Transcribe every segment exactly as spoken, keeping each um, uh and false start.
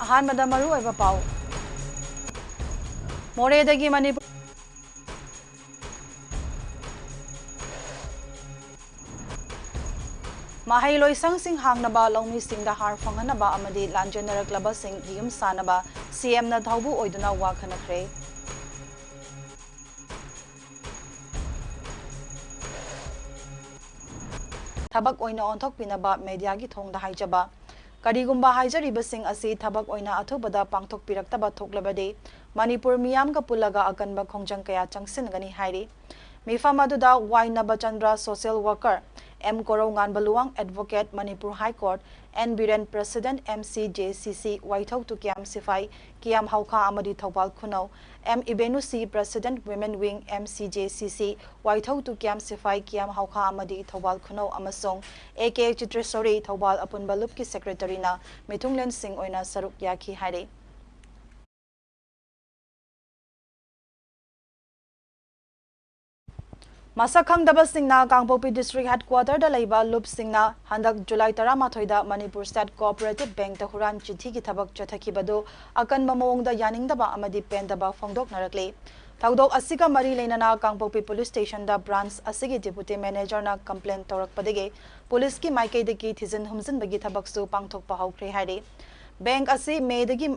ꯑꯍꯥꯟꯕꯗ ꯃꯔꯨꯑꯣꯏꯕ ꯄꯥꯎ꯫ ꯃꯣꯔꯦꯗꯒꯤ ꯃꯅꯤꯄꯨꯔ꯫ ꯃꯍꯩꯂꯣꯏꯁꯪꯁꯤꯡ ꯍꯥꯡꯅꯕ, ꯂꯧꯃꯤꯁꯤꯡꯗ ꯍꯥꯔ ꯐꯪꯍꯟꯅꯕ ꯑꯃꯗꯤ ꯂꯥꯟꯖꯦꯟꯅꯔꯛꯂꯕꯁꯤꯡꯒꯤ ꯌꯨꯝ ꯁꯥꯅꯕ ꯁꯤ ꯑꯦꯝꯅ ꯊꯧꯕꯨ ꯑꯣꯏꯗꯨꯅ ꯋꯥ ꯈꯟꯅꯈ꯭ꯔꯦ꯫ ꯊꯕꯛ ꯑꯣꯏꯅ ꯑꯣꯟꯊꯣꯛꯄꯤꯅꯕ ꯃꯦꯗꯤꯌꯥꯒꯤ ꯊꯣꯡꯗ ꯍꯥꯏꯖꯕ꯫ ꯀꯔꯤꯒꯨꯝꯕ ꯍꯥꯏꯖꯔꯤꯕꯁꯤꯡ ꯑꯁꯤ ꯊꯕꯛ ꯑꯣꯏꯅ ꯑꯊꯨꯕꯗ ꯄꯥꯡꯊꯣꯛꯄꯤꯔꯛꯇꯕ ꯊꯣꯛꯂꯕꯗꯤ ꯃꯅꯤꯄꯨꯔ ꯃꯤꯌꯥꯝꯒ ꯄꯨꯜꯂꯒ ꯑꯀꯟꯕ ꯈꯣꯡꯖꯪ ꯀꯌꯥ ꯆꯪꯁꯤꯟꯒꯅꯤ ꯍꯥꯏꯔꯤ꯫ ꯃꯤꯐꯝ ꯑꯗꯨꯗ Y Nabachandra, social worker, M Korounganba Luwang, advocate, Manipur High Court, N Biren, president, M C J C C, Waithou ꯇꯨꯀ꯭ꯌꯥꯝ ꯁꯤꯐꯥꯏ ꯀꯤꯌꯥꯝ ꯍꯧꯈꯥ ꯑꯃꯗꯤ Thoubal Khunou, M Ibenusi, president, women wing, M C J C C, Waithou ꯇꯨꯀ꯭ꯌꯥꯝ ꯁꯤꯐꯥꯏ ꯀꯤꯌꯥꯝ ꯍꯧꯈꯥ ꯑꯃꯗꯤ ꯊꯧꯕꯥꯜ ꯈꯨꯅꯧ ꯑꯃꯁꯨꯡ ꯑꯦ ꯀꯦ ꯆꯤꯇ꯭ꯔꯦꯁꯣꯔꯤ, ꯊꯧꯕꯥꯜ ꯑꯄꯨꯟꯕ ꯂꯨꯞꯀꯤ secretaryꯅ ꯃꯤꯊꯨꯡꯂꯦꯟꯁꯤꯡ ꯑꯣꯏꯅ ꯁꯔꯨꯛ ꯌꯥꯈꯤ ꯍꯥꯏꯔꯤ꯫ ꯃꯁꯛ ꯈꯪꯗꯕꯁꯤꯡꯅ ꯀꯥꯡꯄꯣꯛꯄꯤ district headquarterꯗ ꯂꯩꯕ ꯂꯨꯞꯁꯤꯡꯅ ꯍꯟꯗꯛ ꯖꯨꯂꯥꯏ ꯇꯔꯥꯃꯥꯊꯣꯏꯗ ꯃꯅꯤꯄꯨꯔ State Cooperative Bankꯇ ꯍꯨꯔꯥꯟ ꯆꯤꯊꯤꯒꯤ ꯊꯕꯛ ꯆꯠꯊꯈꯤꯕꯗꯨ ꯑꯀꯟꯕ ꯃꯑꯣꯡꯗ ꯌꯥꯅꯤꯡꯗꯕ ꯑꯃꯗꯤ ꯄꯦꯟꯗꯕ ꯐꯣꯡꯗꯣꯛꯅꯔꯛꯂꯤ꯫ ꯊꯧꯗꯣꯛ ꯑꯁꯤꯒ ꯃꯔꯤ ꯂꯩꯅꯅ ꯀꯥꯡꯄꯣꯛꯄꯤ police stationꯗ branch ꯑꯁꯤꯒꯤ deputy managerꯅ complain ꯇꯧꯔꯛꯄꯗꯒꯤ policeꯀꯤ ꯃꯥꯏꯀꯩꯗꯒꯤ ꯊꯤꯖꯤꯟ ꯍꯨꯝꯖꯤꯟꯕꯒꯤ ꯊꯕꯛꯁꯨ ꯄꯥꯡꯊꯣꯛꯄ ꯍꯧꯈ꯭ꯔꯦ ꯍꯥꯏꯔꯤ꯫ Bank ꯑꯁꯤ Mayꯗꯒꯤ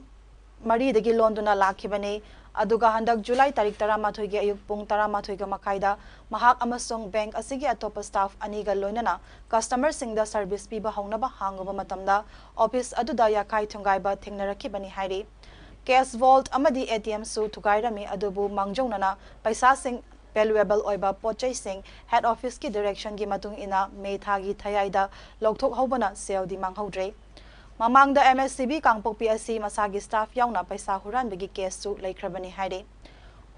ꯃꯔꯤꯗꯒꯤ ꯂꯣꯟꯗꯨꯅ ꯂꯥꯛꯈꯤꯕꯅꯤ꯫ ꯑꯗꯨꯒ ꯍꯟꯗꯛ ꯖꯨꯂꯥꯏ ꯇꯥꯔꯤꯛ ꯇꯔꯥꯃꯥꯊꯣꯏꯒꯤ ꯑꯌꯨꯛ ꯄꯨꯡ ꯇꯔꯥꯃꯥꯊꯣꯏꯒ ꯃꯈꯥꯏꯗ ꯃꯍꯥꯛ ꯑꯃꯁꯨꯡ bank ꯑꯁꯤꯒꯤ ꯑꯇꯣꯞꯄ staff ꯑꯅꯤꯒ ꯂꯣꯏꯅꯅ customerꯁꯤꯡꯗ service ꯄꯤꯕ ꯍꯧꯅꯕ ꯍꯥꯡꯂꯨꯕ ꯃꯇꯝꯗ office ꯑꯗꯨꯗ ꯌꯥꯈꯥꯏ ꯊꯨꯡꯒꯥꯏꯕ ꯊꯦꯡꯅꯔꯛꯈꯤꯕꯅꯤ ꯍꯥꯏꯔꯤ꯫ Cash vault ꯑꯃꯗꯤ ATMꯁꯨ ꯊꯨꯒꯥꯏꯔꯝꯃꯤ, ꯑꯗꯨꯕꯨ ꯃꯥꯡꯖꯧꯅꯅ ꯄꯩꯁꯥꯁꯤꯡ, valuable ꯑꯣꯏꯕ ꯄꯣꯠꯆꯩꯁꯤꯡ head officeꯀꯤ directionꯒꯤ ꯃꯇꯨꯡ ꯏꯟꯅ May ꯊꯥꯒꯤ ꯊꯌꯥꯏꯗ ꯂꯧꯊꯣꯛꯍꯧꯕꯅ ꯁꯦꯜꯗꯤ ꯃꯥꯡꯍꯧꯗ꯭ꯔꯦ꯫ ꯃꯃꯥꯡꯗ MSCB ꯀꯥꯡꯄꯣꯛꯄꯤ ꯑꯁꯤ ꯃꯁꯥꯒꯤ staff ꯌꯥꯎꯅ ꯄꯩꯁꯥ ꯍꯨꯔꯥꯟꯕꯒꯤ caseꯁꯨ ꯂꯩꯈ꯭ꯔꯕꯅꯤ ꯍꯥꯏꯔꯤ꯫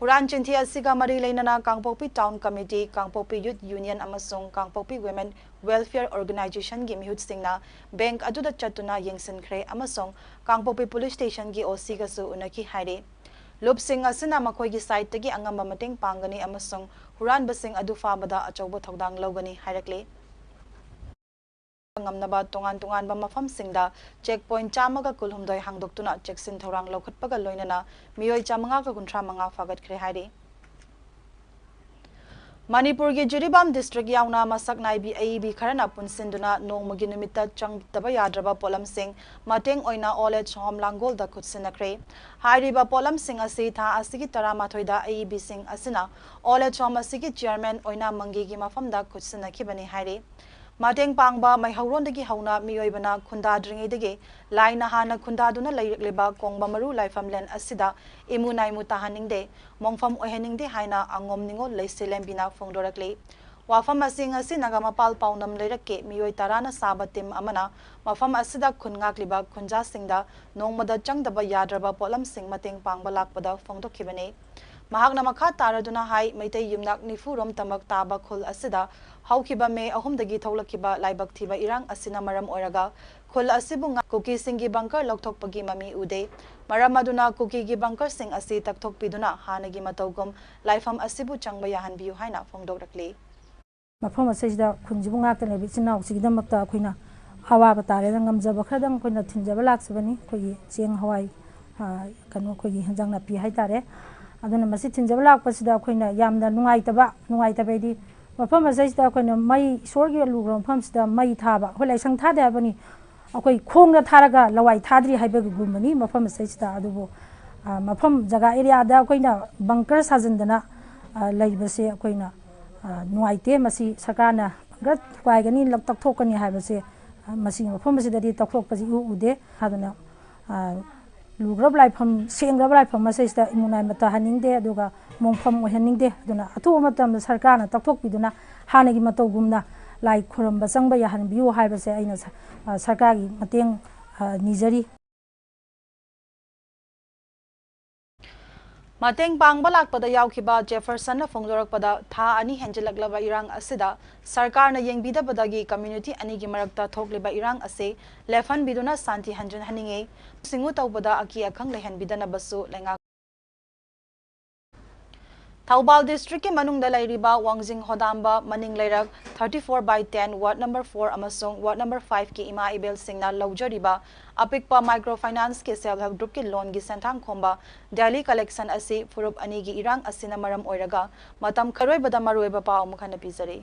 ꯍꯨꯔꯥꯟ ꯆꯤꯟꯊꯤ ꯑꯁꯤꯒ ꯃꯔꯤ ꯂꯩꯅꯅ ꯀꯥꯡꯄꯣꯛꯄꯤ Town Committee, ꯀꯥꯡꯄꯣꯛꯄꯤ Youth Union ꯑꯃꯁꯨꯡ ꯀꯥꯡꯄꯣꯛꯄꯤ Women Welfare Organizationꯒꯤ ꯃꯤꯍꯨꯠꯁꯤꯡꯅ bank ꯑꯗꯨꯗ ꯆꯠꯇꯨꯅ ꯌꯦꯡꯁꯤꯟꯈ꯭ꯔꯦ ꯑꯃꯁꯨꯡ ꯀꯥꯡꯄꯣꯛꯄꯤ police stationꯒꯤ OCꯒꯁꯨ ꯎꯅꯈꯤ ꯍꯥꯏꯔꯤ꯫ ꯂꯨꯞꯁꯤꯡ ꯑꯁꯤꯅ ꯃꯈꯣꯏꯒꯤ sideꯇꯒꯤ ꯑꯉꯝꯕ ꯃꯇꯦꯡ ꯄꯥꯡꯒꯅꯤ ꯑꯃꯁꯨꯡ ꯍꯨꯔꯥꯟꯕꯁꯤꯡ ꯑꯗꯨ ꯐꯥꯕꯗ ꯑꯆꯧꯕ ꯊꯧꯗꯥꯡ ꯂꯧꯒꯅꯤ ꯍꯥꯏꯔꯛꯂꯤ꯫ ꯉꯝꯅꯕ ꯇꯣꯉꯥꯟ ꯇꯣꯉꯥꯟꯕ ꯃꯐꯝꯁꯤꯡꯗ check point ꯆꯥꯝꯃꯒ ꯀꯨꯟꯍꯨꯝꯗꯣꯏ ꯍꯥꯡꯗꯣꯛꯇꯨꯅ ꯆꯦꯛꯁꯤꯟ ꯊꯧꯔꯥꯡ ꯂꯧꯈꯠꯄꯒ ꯂꯣꯏꯅꯅ ꯃꯤꯑꯣꯏ ꯆꯥꯃꯉꯥꯒ ꯀꯨꯟꯊ꯭ꯔꯥ ꯃꯉꯥ ꯐꯥꯒꯠꯈ꯭ꯔꯦ ꯍꯥꯏꯔꯤ꯫ ꯃꯅꯤꯄꯨꯔꯒꯤ ꯖꯤꯔꯤꯕꯥꯝ district ꯌꯥꯎꯅ ꯃꯁꯛ ꯅꯥꯏꯕꯤ ꯑꯏꯕꯤ ꯈꯔꯅ ꯄꯨꯟꯁꯤꯟꯗꯨꯅ ꯅꯣꯡꯃꯒꯤ ꯅꯨꯃꯤꯠꯇ ꯆꯪꯗꯕ ꯌꯥꯗ꯭ꯔꯕ ꯄꯣꯠꯂꯝꯁꯤꯡ ꯃꯇꯦꯡ ꯑꯣꯏꯅ Old Age Home ꯂꯥꯡꯒꯣꯜꯗ ꯈꯨꯠꯁꯤꯟꯅꯈ꯭ꯔꯦ꯫ ꯍꯥꯏꯔꯤꯕ ꯄꯣꯠꯂꯝꯁꯤꯡ ꯑꯁꯤ ꯊꯥ ꯑꯁꯤꯒꯤ ꯇꯔꯥꯃꯥꯊꯣꯏꯗ ꯑꯏꯕꯤꯁꯤꯡ ꯑꯁꯤꯅ Old Age Home ꯑꯁꯤꯒꯤ chairman ꯑꯣꯏꯅ ꯃꯪꯒꯤꯒꯤ ꯃꯐꯝꯗ ꯈꯨꯠꯁꯤꯟꯅꯈꯤꯕꯅꯤ ꯍꯥꯏꯔꯤ꯫ ꯃꯇꯦꯡ ꯄꯥꯡꯕ ꯃꯩꯍꯧꯔꯣꯟꯗꯒꯤ ꯍꯧꯅ ꯃꯤꯑꯣꯏꯕꯅ ꯈꯨꯟꯗꯥꯗ꯭ꯔꯤꯉꯩꯗꯒꯤ ꯂꯥꯏꯅ ꯍꯥꯟꯅ ꯈꯨꯟꯗꯥꯗꯨꯅ ꯂꯩꯔꯛꯂꯤꯕ ꯀꯣꯡꯕ ꯃꯔꯨ ꯂꯥꯏꯐꯝꯂꯦꯟ ꯑꯁꯤꯗ ꯏꯃꯨ ꯅꯥꯏꯃꯨ ꯇꯥꯍꯟꯅꯤꯡꯗꯦ, ꯃꯣꯡꯐꯝ ꯑꯣꯏꯍꯟꯅꯤꯡꯗꯦ ꯍꯥꯏꯅ ꯑꯉꯣꯝ ꯅꯤꯉꯣꯜ ꯂꯩꯁꯦꯂꯦꯝꯕꯤꯅ ꯐꯣꯡꯗꯣꯔꯛꯂꯤ꯫ ꯋꯥꯐꯝ ꯑꯁꯤ ꯉꯁꯤ ꯅꯥꯒꯥꯃꯄꯥꯜ ꯄꯥꯎꯅꯝ ꯂꯩꯔꯛꯀꯤ ꯃꯤꯑꯣꯏ ꯇꯔꯥꯅ ꯁꯥꯕ team ꯑꯃꯅ ꯃꯐꯝ ꯑꯁꯤꯗ ꯈꯨꯟ ꯉꯥꯛꯂꯤꯕ ꯈꯨꯟꯖꯥꯁꯤꯡꯗ ꯅꯣꯡꯃꯗ ꯆꯪꯗꯕ ꯌꯥꯗ꯭ꯔꯕ ꯄꯣꯠꯂꯝꯁꯤꯡ ꯃꯇꯦꯡ ꯄꯥꯡꯕ ꯂꯥꯛꯄꯗ ꯐꯣꯡꯗꯣꯛꯈꯤꯕꯅꯤ꯫ ꯃꯍꯥꯛꯅ ꯃꯈꯥ ꯇꯥꯔꯗꯨꯅ ꯍꯥꯏ, ꯃꯩꯇꯩ ꯌꯨꯝꯅꯥꯛ ꯅꯤꯐꯨ ꯔꯣꯝ ꯇꯃꯛ ꯇꯥꯕ ꯈꯨꯜ ꯑꯁꯤꯗ ꯍꯧꯈꯤꯕ ꯃꯦ ꯑꯍꯨꯝꯗꯒꯤ ꯊꯣꯛꯂꯛꯈꯤꯕ ꯂꯥꯏꯕꯛ ꯊꯤꯕ ꯏꯔꯥꯡ ꯑꯁꯤꯅ ꯃꯔꯝ ꯑꯣꯏꯔꯒ ꯈꯨꯜ ꯑꯁꯤꯕꯨ ꯉꯥ-, ꯀꯨꯀꯤꯁꯤꯡꯒꯤ bunker ꯂꯧꯊꯣꯛꯄꯒꯤ ꯃꯃꯤ ꯎꯗꯦ꯫ ꯃꯔꯝ ꯑꯗꯨꯅ ꯀꯨꯀꯤꯒꯤ bunkerꯁꯤꯡ ꯑꯁꯤ ꯇꯛꯊꯣꯛꯄꯤꯗꯨꯅ ꯍꯥꯟꯅꯒꯤ ꯃꯇꯧꯒꯨꯝ ꯂꯥꯏꯐꯝ ꯑꯁꯤꯕꯨ ꯆꯪꯕ ꯌꯥꯍꯟꯕꯤꯌꯨ ꯍꯥꯏꯅ ꯐꯣꯡꯗꯣꯔꯛꯂꯤ꯫ ꯃꯐꯝ ꯑꯁꯤꯗ ꯈꯨꯟꯁꯤꯕꯨ ꯉꯥꯛꯇꯅ ꯂꯩꯕ ꯏꯆꯤꯟ ꯏꯅꯥꯎꯁꯤꯒꯤꯗꯃꯛꯇ ꯑꯩꯈꯣꯏꯅ ꯑꯋꯥꯕ ꯇꯥꯔꯦꯅ ꯉꯝꯖꯕ ꯈꯔꯗꯪ ꯑꯩꯈꯣꯏꯅ ꯊꯤꯟꯖꯕ ꯂꯥꯛꯆꯕꯅꯤ꯫ ꯑꯩꯈꯣꯏꯒꯤ ꯆꯦꯡ, ꯍꯋꯥꯏ, ꯑ, ꯀꯩꯅꯣ, ꯑꯩꯈꯣꯏꯒꯤ ꯍꯦꯟꯖꯥꯡ ꯅꯥꯄꯤ ꯍꯥꯏꯇꯥꯔꯦ꯫ ꯑꯗꯨꯅ ꯃꯁꯤ ꯊꯤꯟꯖꯕ ꯂꯥꯛꯄꯁꯤꯗ ꯑꯩꯈꯣꯏꯅ ꯌꯥꯝꯅ ꯅꯨꯡꯉꯥꯏꯇꯕ, ꯅꯨꯡꯉꯥꯏꯇꯕ ꯍꯥꯏꯗꯤ ꯃꯐꯝ ꯑꯁꯤꯗꯩꯁꯤꯗ ꯑꯩꯈꯣꯏꯅ ꯃꯩ, ꯏꯁꯣꯔꯒꯤ ꯂꯨꯈ꯭ꯔꯕ ꯃꯐꯝꯁꯤꯗ ꯃꯩ ꯊꯥꯕ, ꯑꯩꯈꯣꯏ ꯂꯥꯏꯁꯪ ꯊꯥꯗꯦ ꯍꯥꯏꯕꯅꯤ, ꯑꯩꯈꯣꯏ ꯈꯣꯡꯗ ꯊꯥꯔꯒ ꯂꯋꯥꯏ ꯊꯥꯗ꯭ꯔꯤ ꯍꯥꯏꯕꯒꯨꯝꯕꯅꯤ ꯃꯐꯝ ꯑꯁꯤꯗꯩꯁꯤꯗ꯫ ꯑꯗꯨꯕꯨ, ꯑ, ꯃꯐꯝ ꯖꯒꯥ areaꯗ ꯑꯩꯈꯣꯏꯅ bunker ꯁꯥꯖꯤꯟꯗꯅ, ꯑ, ꯂꯩꯕꯁꯦ ꯑꯩꯈꯣꯏꯅ, ꯑ, ꯅꯨꯡꯉꯥꯏꯇꯦ꯫ ꯃꯁꯤ ꯁꯔꯀꯥꯔꯅ bunker ꯊꯨꯒꯥꯏꯒꯅꯤ, ꯂꯧ-, ꯇꯛꯊꯣꯛꯀꯅꯤ ꯍꯥꯏꯕꯁꯦ, ꯑ, ꯃꯁꯤꯒꯤ ꯃꯐꯝ ꯑꯁꯤꯗꯗꯤ ꯇꯛꯊꯣꯛꯄꯁꯤ ꯏꯎ ꯎꯗꯦ꯫ ꯑꯗꯨꯅ, ꯑ, ꯂꯨꯈ꯭ꯔꯕ ꯂꯥꯏꯐꯝ, ꯁꯦꯡꯈ꯭ꯔꯕ ꯂꯥꯏꯐꯝ ꯑꯁꯤꯗꯩꯁꯤꯗ ꯏꯃꯨ ꯅꯥꯏ ꯃꯇꯥꯍꯟꯅꯤꯡꯗꯦ, ꯑꯗꯨꯒ ꯃꯣꯡꯐꯝ ꯑꯣꯏꯍꯟꯅꯤꯡꯗꯦ꯫ ꯑꯗꯨꯅ ꯑꯊꯨꯕ ꯃꯇꯝꯗ ꯁꯔꯀꯥꯔꯅ ꯇꯛꯊꯣꯛꯄꯤꯗꯨꯅ ꯍꯥꯟꯅꯒꯤ ꯃꯇꯧꯒꯨꯝꯅ ꯂꯥꯏ ꯈꯨꯔꯨꯝꯕ ꯆꯪꯕ ꯌꯥꯍꯟꯕꯤꯌꯨ ꯍꯥꯏꯕꯁꯦ ꯑꯩꯅ ꯁ-, ꯑ, ꯁꯔꯀꯥꯔꯒꯤ ꯃꯇꯦꯡ, ꯑ, ꯅꯤꯖꯔꯤ꯫ ꯃꯇꯦꯡ ꯄꯥꯡꯕ ꯂꯥꯛꯄꯗ ꯌꯥꯎꯈꯤꯕ ꯖꯦꯐꯔꯁꯟꯅ ꯐꯣꯡꯗꯣꯔꯛꯄꯗ, ꯊꯥ ꯑꯅꯤ ꯍꯦꯟꯖꯤꯜꯂꯛꯂꯕ ꯏꯔꯥꯡ ꯑꯁꯤꯗ ꯁꯔꯀꯥꯔꯅ ꯌꯦꯡꯕꯤꯗꯕꯗꯒꯤ community ꯑꯅꯤꯒꯤ ꯃꯔꯛꯇ ꯊꯣꯛꯂꯤꯕ ꯏꯔꯥꯡ ꯑꯁꯤ ꯂꯦꯞꯍꯟꯕꯤꯗꯨꯅ ꯁꯥꯟꯇꯤ ꯍꯟꯖꯤꯟꯍꯟꯅꯤꯡꯏ꯫ ꯁꯤꯡꯎ ꯇꯧꯕꯗ ꯑꯀꯤ ꯑꯈꯪ ꯂꯩꯍꯟꯕꯤꯗꯅꯕꯁꯨ ꯂꯩꯉꯥꯛ ꯊꯧꯕꯥꯜ ꯗꯤꯁꯇ꯭ꯔꯤꯛꯀꯤ ꯃꯅꯨꯡꯗ ꯂꯩꯔꯤꯕ ꯋꯥꯡꯖꯤꯡ ꯍꯣꯗꯥꯝꯕ ꯃꯅꯤꯡ ꯂꯩꯔꯛ thirty four by ten, ward number four ꯑꯃꯁꯨꯡ ward number five ꯀꯤ ꯏꯃꯥ ꯏꯕꯦꯜꯁꯤꯡꯅ ꯂꯧꯖꯔꯤꯕ ꯑꯄꯤꯛꯄ ꯃꯥꯏꯀ꯭ꯔꯣ ꯐꯥꯏꯅꯥꯟꯁꯀꯤ ꯁꯦꯜꯐ ꯍꯦꯜꯞ ꯒ꯭ꯔꯨꯞꯀꯤ ꯂꯣꯟꯒꯤ ꯁꯦꯟꯊꯥꯡ ꯈꯣꯝꯕ ꯗꯦꯂꯤ ꯀꯂꯦꯛꯁꯟ ꯑꯁꯤ ꯐꯨꯔꯨꯞ ꯑꯅꯤꯒꯤ ꯏꯔꯥꯡ ꯑꯁꯤꯅ ꯃꯔꯝ ꯑꯣꯏꯔꯒ ꯃꯇꯝ ꯈꯔꯣꯏꯕꯗ ꯃꯔꯨꯑꯣꯏꯕ ꯄꯥꯎ ꯑꯃꯨꯛ ꯍꯟꯅ ꯄꯤꯖꯔꯤ꯫